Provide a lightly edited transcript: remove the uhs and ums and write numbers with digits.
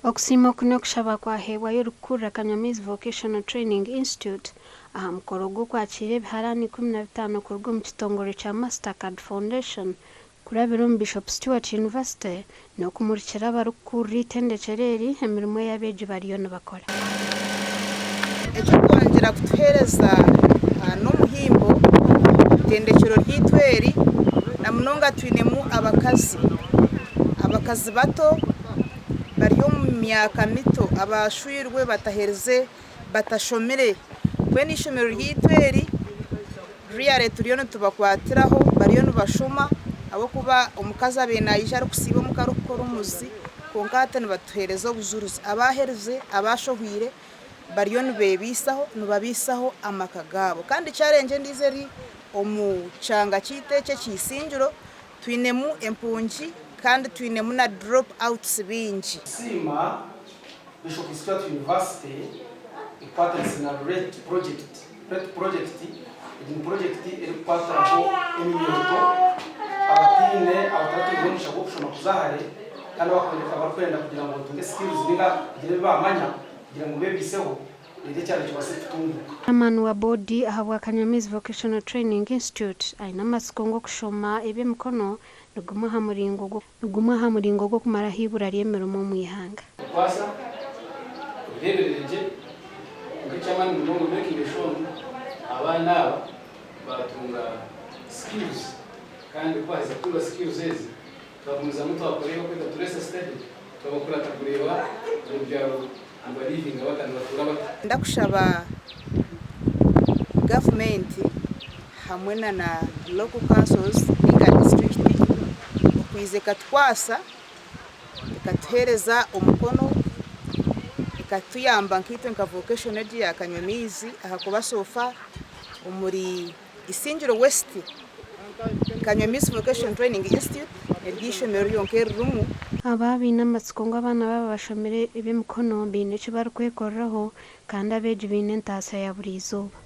Okusiima oku n'okushaba kwaheebwayo orikukurira Kanyamiizi Vocational Training Institute aha mukoro gw'okwakiira ebiharaani 15 kuruga omu kitongore kya Mastercard Foundation kurabira omu Bishop Stuart University n'okumurikira abarikukurira eitendekyero eri emirimo ei abeegi bariyo nibakora. Eky'okwongyera kutuheereza n'omuhimbo, itendekyero ryaitu eri na munonga twinemu abakazi, abakazi bato bari omu myaka mito abashwirwe bataherize batashomire mbwenu eishomero ryaitu eri really turiyo nitubakwatiraho bariyo nibashoma ahabw'okuba omukazi abaire naija arikusiiba omuka arikukora omuzi kwonka hati nibatuheereza obujurizi abaherize abashohwire bariyo nibeebaisaho nibabiisaho amaka gaabo kandi challenge endiijo eri omu kyanga kyaitu eki eky'eisingiro Twinemu empungi kandi twinemu na drop outs baingi. Nsiima Bishop Stuart University ekukwatanisa na Rate Project. Rate Project egi ni purojekiti erikukwatiraho eminyeeto abataine abataratungira omugisha gw'okushoma kuza hare kandi abarikwenda kugira ngu batunge skills ninga kugira ebi baamanya kugira ngu beebaiseho. Reero ekyaro kibaase kutunguuka. Chairman wa boodi ahabwa Kanyamizi Vocational Training Institute aine amatsiko ngu okushoma eby'emikono nigumwe aha muringo nigumwe aha muringo gw'okumaraho eibura ry'emirimo omu ihanga. Okwasa obireeberere gye kwonka eky'amaani munonga making sure ngu abaana aba baatunga skills kandi ku baaheza kutunga skills ezi twagumizamu twakora ebi barikweta trace study twabakurata kureeba omu byaro Nibalivinga bata? Nibatuura bata? Ndakushaba gavumenti hamwe na na local councils ninga district okwiza ekatukwasa ekatuhereza omukono ekatuyamba nkaitwe nka vocation egi ya Kanywa-maizi ahakuba so far omuri Isingiro West Kanywa-maizi Vocation Training Institute niryo eishomero ryonka eririmu. Aba baine amatsiko ngu abaana baabo bashomire eby'emikono baine eki barikwekoreraho kandi abeegi baine entaasya ya buri izooba.